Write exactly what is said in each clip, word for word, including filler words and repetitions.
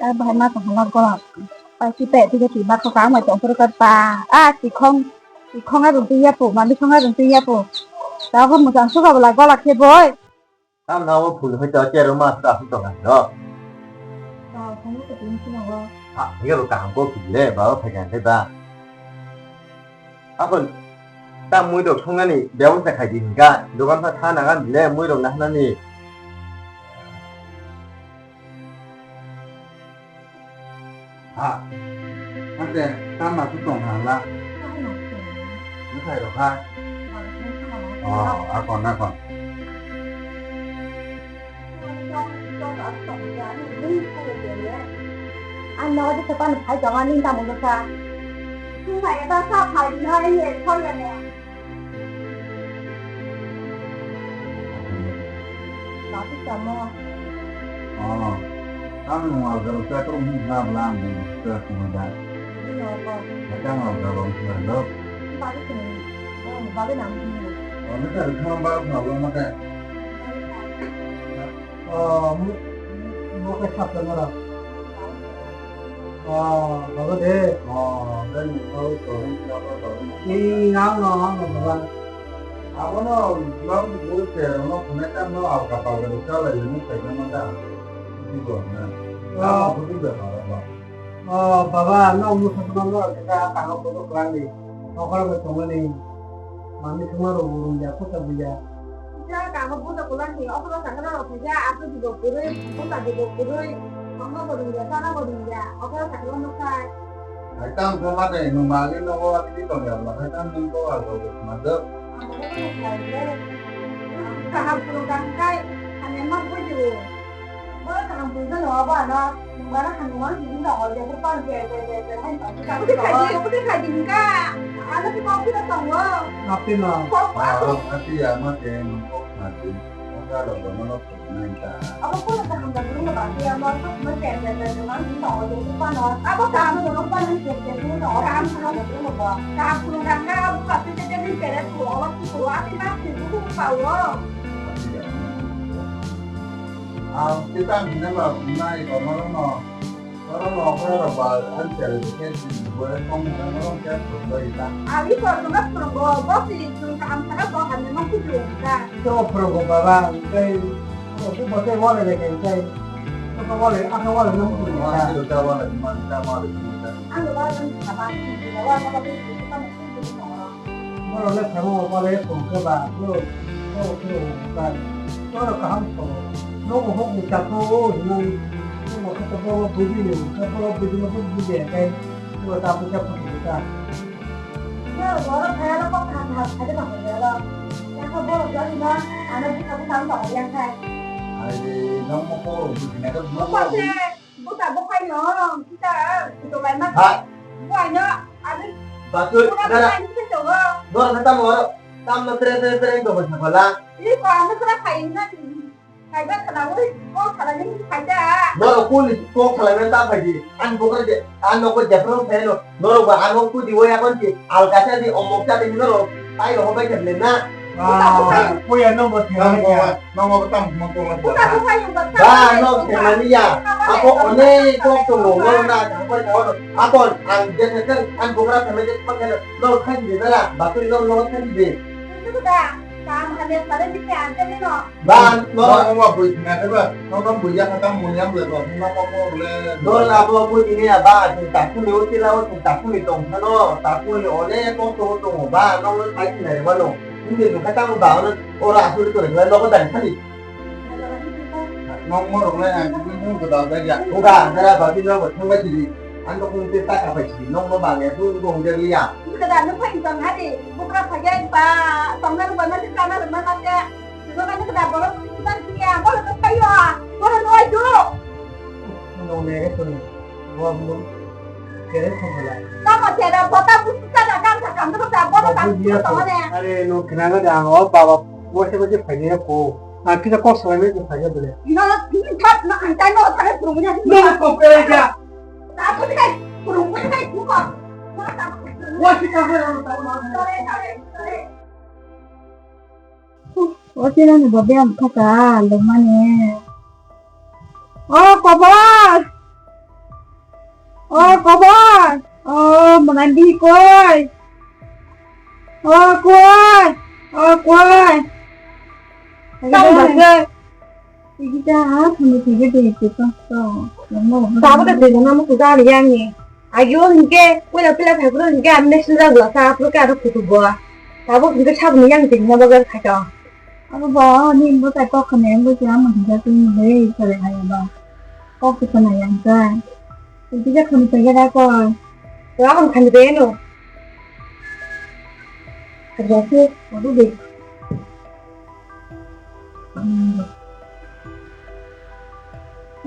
Ai bahai ma tong hwnba gola. Paisi pe tike twi ma khoka ang bai tong phuru khe ba. A tikhong, tikhong a rung twi ya pu, mami khong a rung twi ya pu. Ta khe mwchang suka bwla gola khe boi. Tam na o phul hai ta kero ma ta su tong ha no. Ba phone ko tin sino go. Ha, hiya ro kaham ko kile ba o phaikha khe ba. Aboni ta mui rok thungnani bebosta khai di hinka, dogan pha tha nagan bile mui rok nahnani. Ha, ante tama tu tong hala. Bwsai rok ha. Oh, akon, akon. Ang nogo de sepan phai tongo, nini tamo bwsa. Chwng phai eba sa phai no, ye, thoi ya ne. Bati tamo. Oh, ang nung alga rok chakrok nung na bla ang nung khe tong da. Bati nogo. Bati ang alga rok nung khe lo. Bati tong. Bati nang. Oh, nung khe rikha bal khna lo ma khe. Oh, mo khe sab tongmara. Oh, bago de. Oh, dan ni kau to hin kau to. Ni nang no, nang no, baba. Abo no, bang guru se no, ne kan no, al kapal de kala ni se no da. Di go na. Oh. Abo di go na. O baba, no musa no no ka ka ho ko ko ni. Okor ko tongani. Mami suma ro burung ya, ko ta buya. Ja ka ho buta ko ni, okor sa ka ro ja, aku di go kuru, ko ta di go kuru. Mama burung ya, sana burung ya, okor sa ka no sai. Hai tam ko ma de, no ma ni no ko ati to ya, ma hai tam ni ko al ko ma do. Kaham purung kangkai, kami emang buju. Bo kaham purung no bo ano, nungara kami emang sini no, dia berpan dia dia dia dia hai tak. Kamu tu kaji, kamu tu kaji enggak? Ano tu kau tu tak tahu. Tapi no. Kau apa? Tapi ya mah dia mengkok nanti. Enggak ada mana. Abo kono kaham da bwrwngno bagwi amo sokma ter ter ter ter mani tongo je bupano. Abo kaham phuru bupano ter ter ter tongo, kaham phuru bwrwngno bo. Kaham phuru rangka abo ka ter ter ter ni pere phuru, abo phuru, abo ma phuru, phuru pao. Ang kita ang hina ba nai ko maro no. Oro no okra rok ba ang chari bo khe bo kong mora no khe phwrwngwi ta. Abi ko no phwrwngo, bo si chwng kaham sana bo hamya no kuchung ta. To phwrwngo baba, tei ko bo tei wale de khe tei. Ko wale, aka wale no phwrwngo ta. Wale ta wale, man ta wale ta. Ang ba ang ba ba ba ba. Borok le thangwi pore tong khe ba, borok, borok khe rw kha. Borok kaham tongo. Nogo hok ni chakha o hinwi, nogo khe to borok buji ni, khe borok buji no buji ya khe, borok ta puisa phuti kha. Borok thaya no kok kaham kaham khai de tong khe borok. Yakho borok jani ma, ano bwsa bwsa wng tong ya khai. Ai, nong mo ko buji na khe. Mo ko se. Buta bukai no, kita, kita lain mas. Ha? Buai no, abis. Batul, buta dara. Bukai ni kita coba. Dora na tam oro, tam no tere tere tere do basa pala. Ini ko anu kena kain na. Kaida kena woi, ko kena ni kaida. Dora kuli, ko kena ni tam kaji. An bokar je, an no ko jepro pheno. Norok ba ano kudi wai akon ti alkasa di omok sa di norok tai roho bai kemle na. Ah, kuya no bo thang ya. Nongo tam mo ko. Ba no themani ya. Ako onek kok tongo, norok na thangpai thago. Akon ang je thangkhe ang bugra thangkhe thangkhe norok thangdi dara, baturi norok norok thangdi. Itu sudah. Kam hanya pada di ke aja nih no. Ba, no. Ba, ba, bui, na, ba, no, no, bui, ya, kata, mulia, bui, ba, no, no, no, bui. Dol, abo, bui, ini, ya, ba, chwng takhuk ni, o, tila, o, chwng takhuk ni tong phano, takhuk ni, onek, kok, tong, tong, ba, no, no, sai, sinai, ba, no. Hindi, no, kata, ba, no, ora, asuri, kore, ba, no, ko, dan, kali. No, mo, rok, lai, ang, chwng, chwng, ko, dal, dal, ya. Uga, dara, ba, bini, no, ko, thang, ba, chiri. Ang, no, kung, te, ta, ka, ba, chiri. No, no, ba, ya, bu, ko, hung, ja, ya. Ini kada, no, pa, intang, hadi. Bukra, phage, ba, tong, na, ba, na, ka, na, ma, na, ka. Nokani keda borok nang kiya, borok nang kayo, borok nang ayo. Nong nere tong, bo nong nere tong la. Tamo keda bota busu kada kam sa kam to sa borok kam to ne. Are no kena ga dang o baba, bo se bo je phai ne ko. A kita kok sa ne phai ne bole. No, no, thap na ang tai no thap purung ne. No ko pe ja. Ta ko ne purung ne ko. Wa si ka ha no ta ma. Sorry, sorry, sorry. O chini ni bo biyang kha ka lwmani. O Kobor! O kobor. O mwnadi koi. O koi. O koi. Tang ba khe. Tigi ta ha thani tigi de ke to to. Tabo ta de na mo kuda ri yang ni. Agio hinke pula pula thakro hinke amne sila gua sa apro ke aro kutu gua. Tabo hinke sab ni yang tin na bagar khato. Abo ba ni bo ta kok ne bo ja mo hinga tin de sare ha ba. Kok ta na yang ta. Tigi ta thani tigi da ko. Wa kon khani de no. Khajase abo de.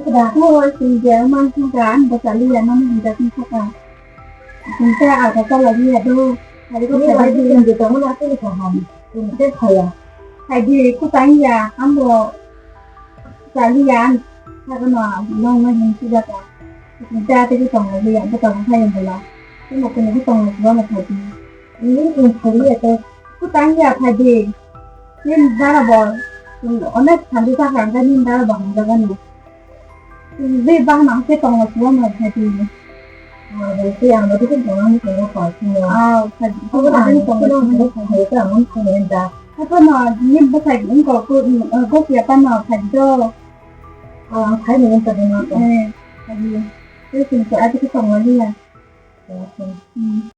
Dakhno hor sing je man sing ka an bachali ya man hinda sing saka. Sing ka aga chala liya do. Hari ko khabai di sing je tamo na sing ka ham. Sing je khaya. Hai di ku tang ya ambo chali ya an. Saka no long na hin sida ka. Sing ja te ku tong liya, bu tong khai bola. Ku mo ku ni bu tong liya na khai di. Ni ni khali ya te. Ku tang ya khai di. Nin dara bo, onek sandi sakha hwnkhe nin dara bo hamjakgano. Tei bang nang khe tongla chuwa no thai twi. Tei ang bo tei tongla ni tongla kha sini. Ah, thai twi. Ang bo tongla chuwa no thai twi ang thai twi da. Hato no, nin bwsai wngkha ko, ko kiya pa no thai twi do. Ang thai ni wngkha de no. Eh, thai twi. Tei sini ko ati ko tongla ni ya. Hmm.